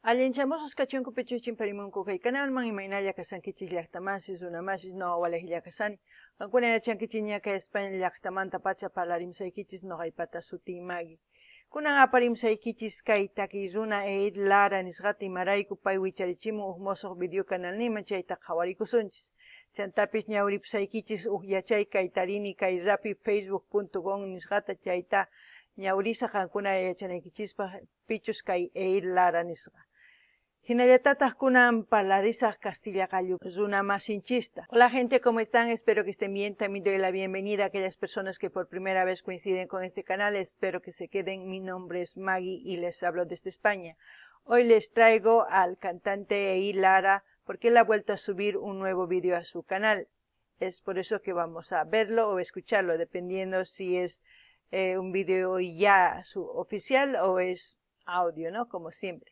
Allinchamusqas kachunku pichus chimparimunku kay kanalman, imaynalla kashankichis llaqtamasis, runamasis, noqa walejlla kashani. Qankuna yachankichis kay España llaqtamantapacha parlarimusaykichis noqaypata sutiy Maggie. Kunan aparimusaykichis kay takiy runa Eid Lara nisqata, imarayku pay wicharichimun huk mosoq video kanalninman, chayta qhawarikusunchis. Chantapis ñawripusaykichis huk yachay kay tarini kay rapi facebook.com nisqata, chayta ñawrisa qankuna yachanaykichispaq pichus kay Eid Lara nisqa. Hinallatataq kunan parlarisaq Castilla qallu runa masinchista. Hola, gente, ¿cómo están? Espero que estén bien. También doy la bienvenida a aquellas personas que por primera vez coinciden con este canal. Espero que se queden. Mi nombre es Maggie y les hablo desde España. Hoy les traigo al cantante Eid Lara porque él ha vuelto a subir un nuevo vídeo a su canal. Es por eso que vamos a verlo o escucharlo, dependiendo si es un vídeo ya su oficial o es audio, ¿no? Como siempre.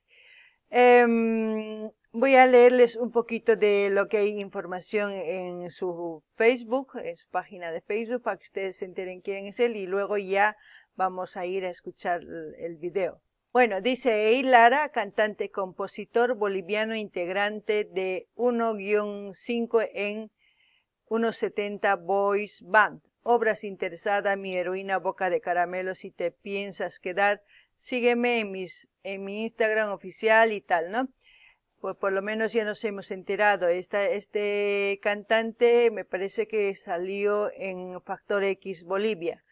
Voy a leerles un poquito de lo que hay información en su Facebook, en su página de Facebook, para que ustedes se enteren quién es él y luego ya vamos a ir a escuchar el video. Bueno, dice Eid Lara, cantante, compositor boliviano, integrante de 1-5 en 1.70 Boys Band. Obras interesada, Mi heroína, Boca de caramelo, Si te piensas quedar, sígueme en mi Instagram oficial y tal, ¿no? Pues por lo menos ya nos hemos enterado. Este cantante me parece que salió en Factor X Bolivia.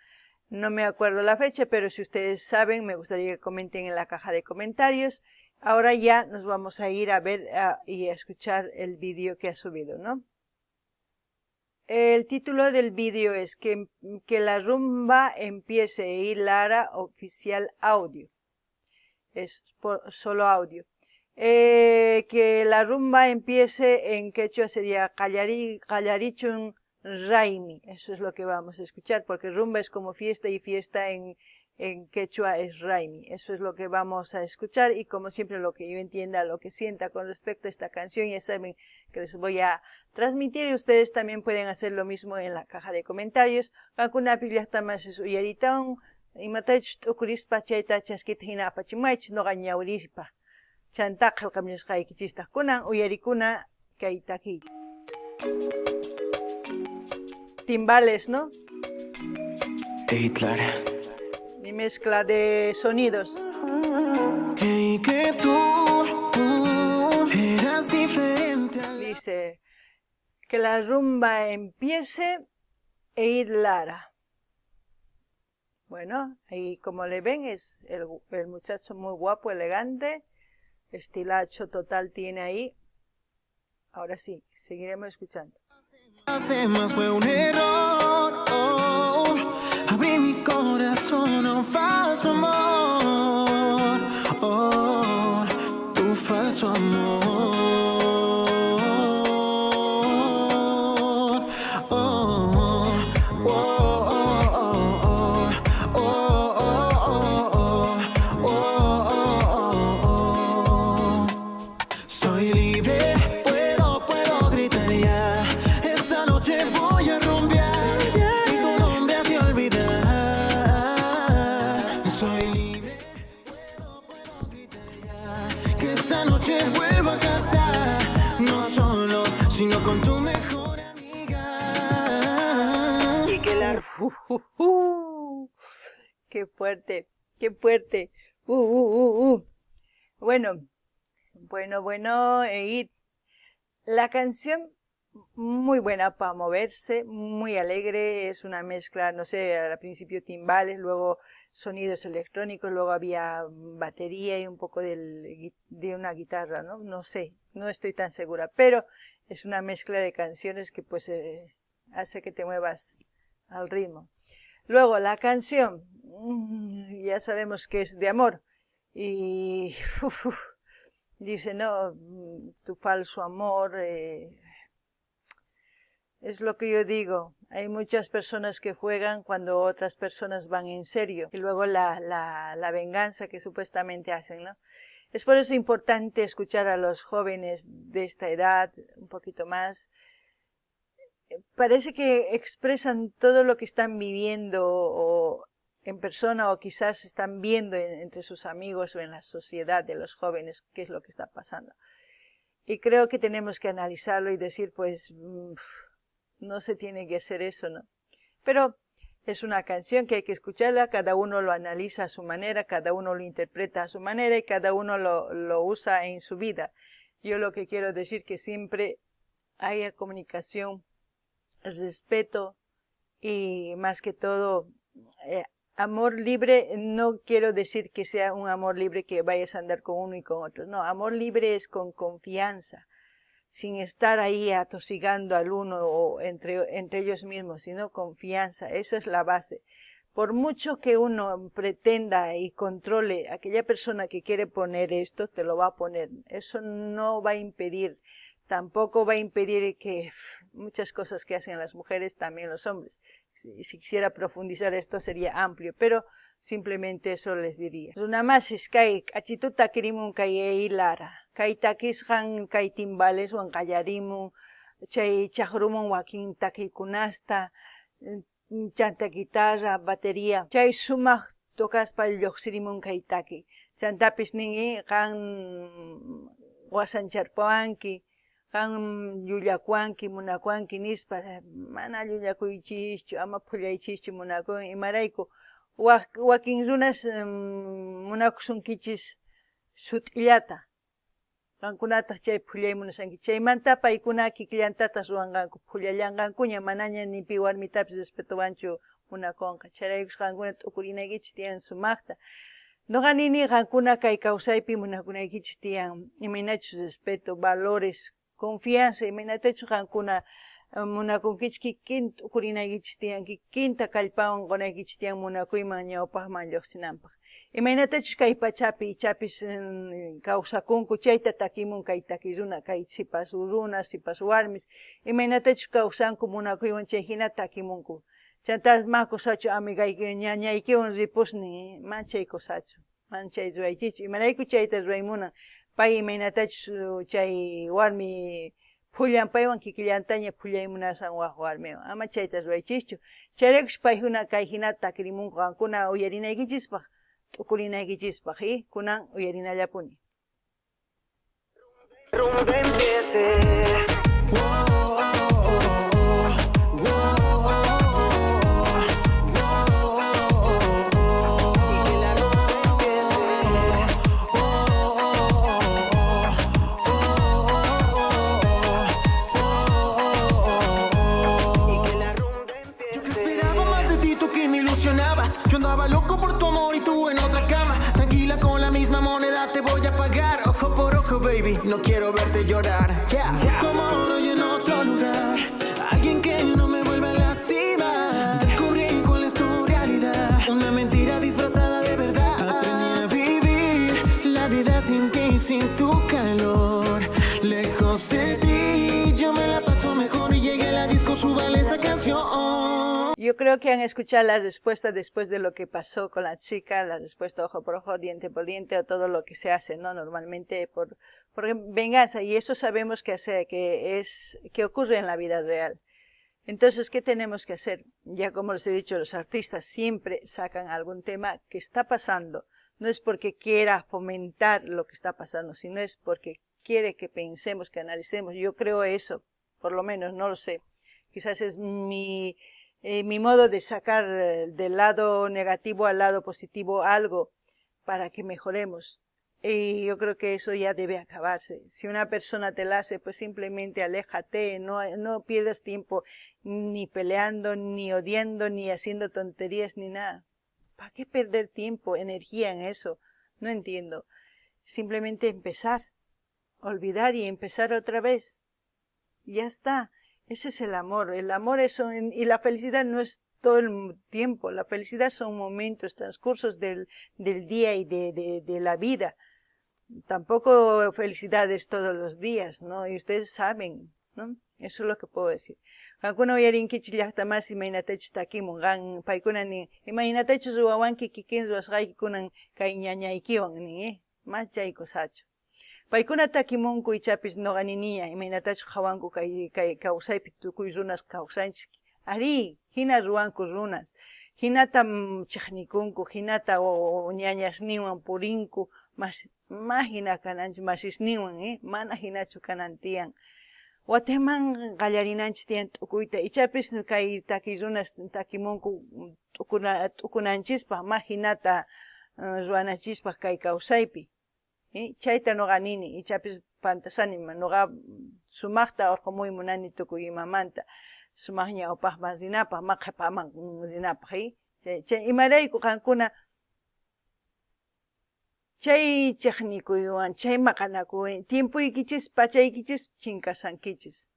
No me acuerdo la fecha, pero si ustedes saben, me gustaría que comenten en la caja de comentarios. Ahora ya nos vamos a ir a ver y a escuchar el vídeo que ha subido, ¿no? El título del vídeo es que la rumba empiece, Eid Lara oficial audio. Es solo audio. Que la rumba empiece en quechua sería Qallarichun Raymi. Eso es lo que vamos a escuchar, porque rumba es como fiesta y fiesta en quechua es Raymi. Eso es lo que vamos a escuchar y, como siempre, lo que yo entienda, lo que sienta con respecto a esta canción, ya saben que les voy a transmitir y ustedes también pueden hacer lo mismo en la caja de comentarios. Qankunapi llaqtamasis uyaritawan imatachus t'ukurispa chayta chaskita hina apachimuwaychis noqa ñawrispa chanta qillqamusqaykichistaq. Kunan uyarikuna kay takiy. Timbales, ¿no? Eid Lara. Y mezcla de sonidos. Creí que tú eras diferente. Dice que la rumba empiece, Eid Lara. Bueno, ahí como le ven es el muchacho muy guapo, elegante, estilacho total tiene ahí. Ahora sí, seguiremos escuchando. Más fue un error. Oh, abrí mi corazón a un falso amor. Oh, tu falso amor. Oh, oh, oh, oh, oh, oh, oh, oh, oh. Soy libre, puedo, puedo gritar ya. Esta noche voy a rumbear y tu nombre así olvidar. Soy libre, puedo, puedo gritar ya. Que esta noche vuelvo a casa, no solo, sino con tu mejor amiga. Y que la. ¡Qué fuerte! ¡Qué fuerte! Bueno, Eid. La canción muy buena para moverse, muy alegre, es una mezcla, no sé, al principio timbales, luego sonidos electrónicos, luego había batería y un poco de una guitarra, ¿no? No sé, no estoy tan segura, pero es una mezcla de canciones que pues hace que te muevas al ritmo. Luego la canción, ya sabemos que es de amor y uf, uf, dice, no, tu falso amor, es lo que yo digo, hay muchas personas que juegan cuando otras personas van en serio y luego la venganza que supuestamente hacen, ¿no? Es por eso importante escuchar a los jóvenes de esta edad, un poquito más. Parece que expresan todo lo que están viviendo o en persona o quizás están viendo entre sus amigos o en la sociedad de los jóvenes qué es lo que está pasando. Y creo que tenemos que analizarlo y decir, pues, no se tiene que hacer eso, ¿no? Pero es una canción que hay que escucharla, cada uno lo analiza a su manera, cada uno lo interpreta a su manera y cada uno lo usa en su vida. Yo lo que quiero decir que siempre haya comunicación, respeto y más que todo amor libre. No quiero decir que sea un amor libre que vayas a andar con uno y con otro, no, amor libre es con confianza, sin estar ahí atosigando al uno o entre ellos mismos, sino confianza, eso es la base. Por mucho que uno pretenda y controle a aquella persona que quiere poner esto, te lo va a poner. Eso no va a impedir, tampoco va a impedir que muchas cosas que hacen las mujeres, también los hombres. Si quisiera profundizar esto sería amplio, pero simplemente eso les diría. Runamasis kay k'achituta takirimun kay Lara, kay takisqan kay timbaleswan qallarimun, chay chaqrumun wakin takiykunasta, chanta guitarra, batería, chay sumaq tocaspa lluqsirimun kay taki. Chantapis nin qan wasancharpawanki, qan llullakuwanki, munakuwanki nispa, mana llullakuychischu, ama phullaychischu munakuwan, imarayku wakin runas munakusunkichis sut'illata, qankunataq chay phullay munashanki, chaymanta paykuna kikillantataq ruwanqanku, phullallanqankuña, manaña ni pi warmitapis respetuwanchu munakunqa, chayraykus qankuna t'ukurinaykichis tiyan sumaqta. Noqa nini qankuna kay kawsaypi munakunaykichis tiyan, imaynachus respeto, valores, confianza, imaynatachus qankuna munakunkichis kikin t'ukurinaykichis tiyan, kikinta kallpawan qunaykichis tiyan munakuyman ñawpaqman lluqsinanpaq. Imaynatachus kay pachapi ichapis kawsakunku chayta takimun kay taki runa, kay sipas runa, sipas warmis, imaynatachus kawsanku munakuywan chay hina takimunku. Chanta ma kusachu amigayki ñañaykiwan ripusnin, ma chay kusachu, man chay ruwaychischu, imarayku chayta ruwaymunan, pay imaynatachus chay warmi phullan paywan kikillantaña phullaymunasan waj warmiwan, ama chayta ruwaychischu. Chayraykus paykuna kay hinata takirimunku qankuna uyarinaykichispaq, t'ukurinaykichispaq, y kunan uyarinallapuni. Rumba empiece. Y que la rumba empiece. Y que la rumba Yo que empiece. esperaba más de ti, tú que me ilusionabas. Yo andaba loco por tu amor y tú en otra cama. Tranquila, con la misma moneda te voy a pagar. Ojo por ojo, baby, no quiero verte llorar. Yeah. Busco amor hoy en otro lugar. Alguien que no me vuelva a lastimar. Descubrí cuál es tu realidad. Una mentira disfrazada de verdad. Aprendí a vivir la vida sin ti, sin tu calor. Lejos de ti, yo me la paso mejor y llegué a la disco, súbale esa canción. Yo creo que han escuchado la respuesta después de lo que pasó con la chica, la respuesta ojo por ojo, diente por diente, o todo lo que se hace, ¿no? Normalmente por venganza, y eso sabemos que hace, que es, que ocurre en la vida real. Entonces, ¿qué tenemos que hacer? Ya como les he dicho, los artistas siempre sacan algún tema que está pasando. No es porque quiera fomentar lo que está pasando, sino es porque quiere que pensemos, que analicemos. Yo creo eso, por lo menos, no lo sé. Quizás es mi modo de sacar del lado negativo al lado positivo algo para que mejoremos. Y yo creo que eso ya debe acabarse. Si una persona te la hace, pues simplemente aléjate, no pierdas tiempo ni peleando, ni odiando, ni haciendo tonterías, ni nada. ¿Para qué perder tiempo, energía en eso? No entiendo. Simplemente empezar, olvidar y empezar otra vez. Ya está. Ese es el amor. El amor es un, y la felicidad no es todo el tiempo. La felicidad son momentos, transcursos del día y de la vida. Tampoco felicidad es todos los días, ¿no? Y ustedes saben, ¿no? Eso es lo que puedo decir. Qankuna uyarinkichis llaqtamasi imaynatachus takimun, qan paykuna nin, imaynatachus ruwawanki kikin ruwasqayki kunan kay ñañaykiwan nin, Ma chay kusachu. Paykuna takimunku ichapis noqa niniña, imaynatachus qhawanku kay kawsaypi tukuy runas kawsanchis. Arí, hina ruwanku runas. Hinata chejnikunku, hinata ñañasninwan purinku, ma hina kananchu masisninwan, mana hinachu kanan tiyan. Wateman qallarinanchis tiyan t'ukuyta, ichapis kay takiy runas takimunku t'ukunanchispaj, ma hinata ruwananchispaj kay kawsaypi. Chayta noqa nini, ichapis pantasani, noqa sumaqta urqumuy munani tukuy imamanta, sumaq ñawpaqman rinapaj, ma qhipaman rinapaj. Chay imarayku qankuna chay chejnikuywan, chay maqanakuywan, tiempuykichis, pachaykichis chinkasankichis.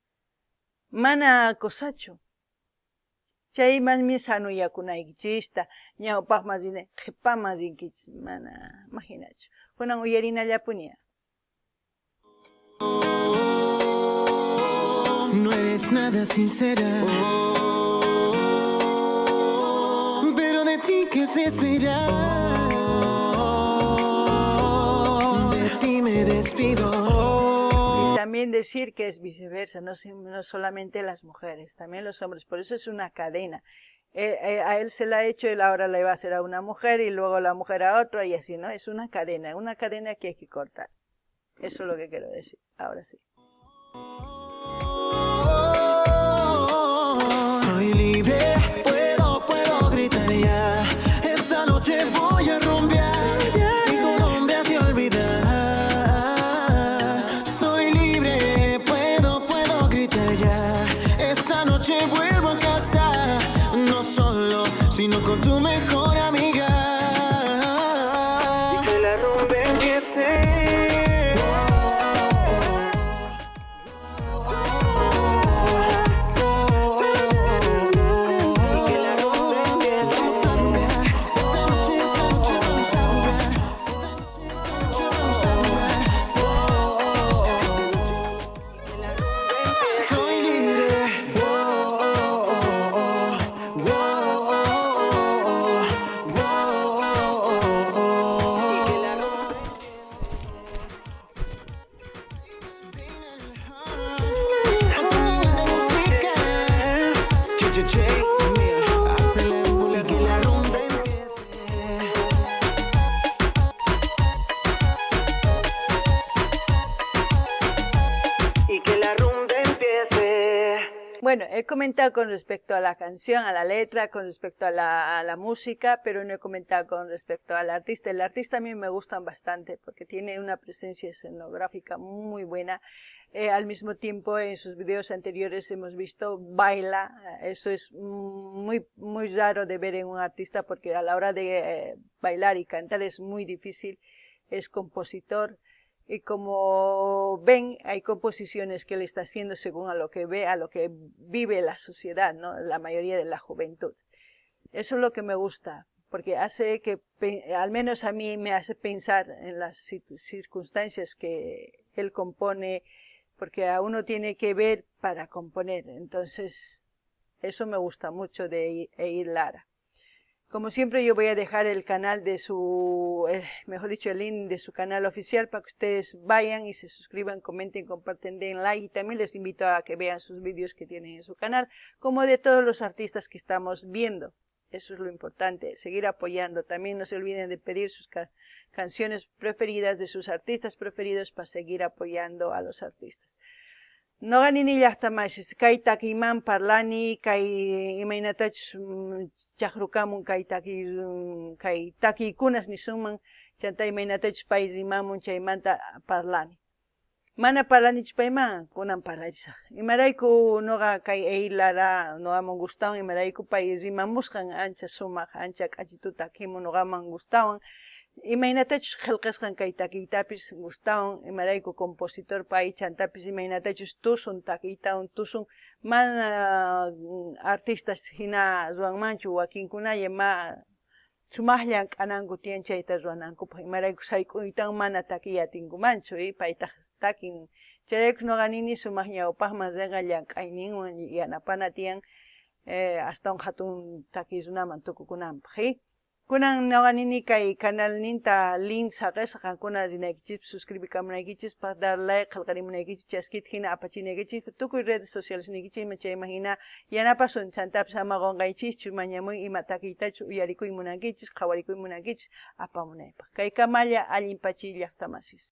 Mana cosachu. Chaymanmi sanuyakunaykichista, ñawpaqman rina, qhipaman rinkichis, mana imaginachu. Kunan uyarinallapuni. No eres nada sincera, pero de ti qué se espera. De ti me despido. Y también decir que es viceversa, no, no solamente las mujeres, también los hombres, por eso es una cadena. A él se la ha hecho, él ahora le va a hacer a una mujer y luego la mujer a otra y así, ¿no? Es una cadena que hay que cortar. Eso es lo que quiero decir, ahora sí. Soy libre, puedo gritar ya. Esta noche voy a rumbear y tu nombre así olvidar. Soy libre, puedo gritar ya. Esta noche vuelvo a casa, no solo, sino con tu mejor amiga. Y que la rumba empiece. Bueno, he comentado con respecto a la canción, a la letra, con respecto a la música, pero no he comentado con respecto al artista. El artista a mí me gusta bastante porque tiene una presencia escenográfica muy buena. Al mismo tiempo, en sus videos anteriores hemos visto baila. Eso es muy, muy raro de ver en un artista porque a la hora de bailar y cantar es muy difícil. Es compositor. Y como ven, hay composiciones que él está haciendo según a lo que ve, a lo que vive la sociedad, ¿no? La mayoría de la juventud. Eso es lo que me gusta, porque hace que, al menos a mí me hace pensar en las circunstancias que él compone, porque a uno tiene que ver para componer. Entonces, eso me gusta mucho de Eir Lara. Como siempre, yo voy a dejar el canal de su, mejor dicho, el link de su canal oficial para que ustedes vayan y se suscriban, comenten, comparten, den like. Y también les invito a que vean sus vídeos que tienen en su canal, como de todos los artistas que estamos viendo. Eso es lo importante, seguir apoyando. También no se olviden de pedir sus canciones preferidas de sus artistas preferidos para seguir apoyando a los artistas. Noqa nini llaqtamasis kay takiyman parlani, kay imaynatachus chaqrukamun kay takiy, kay takiykunas nisunman, chanta imaynatachus pay rimamun chaymanta parlani. Mana parlanichu payman, kunan parlachisaq. Imarayku noqa kay Eir Lara noqaman gustawan, imarayku pay rimamusqan ancha sumaq, ancha k'achitu takimun noqaman gustawan. Imaynatachus qillqasqan kay takiytapis gustawan, imarayku compositor pay chantapis imaynatachus tusun takiytawan tusun, mana artistas hina ruwanmanchu wakinkunalla ma sumaq llank'ananku tiyan chayta ruwanankupaq, imarayku sayk'uytawan mana takiy atinkumanchu, paytaq takin. Chayrayku noqa nini sumaq ñawpaqman rinqa llank'ayninwan yanapana tiyan, astawan hatun takiy runaman tukukunanpaq. Kunan noqa nini kay canalninta link saqesaq qankuna rinaykichispaq suscribikamunaykichispaq dar like qhelqarimunaykichis chaskita hina apachinaykichis tukuy redes sociales niykichikman chayman hina yanapasun. Chantapis ama qonqaychischu mañamuy ima takiytachus uyarikuy munankichis qhawarikuy munankichis apamunaypaq. Kay kamalla allin pachi llaqtamasis.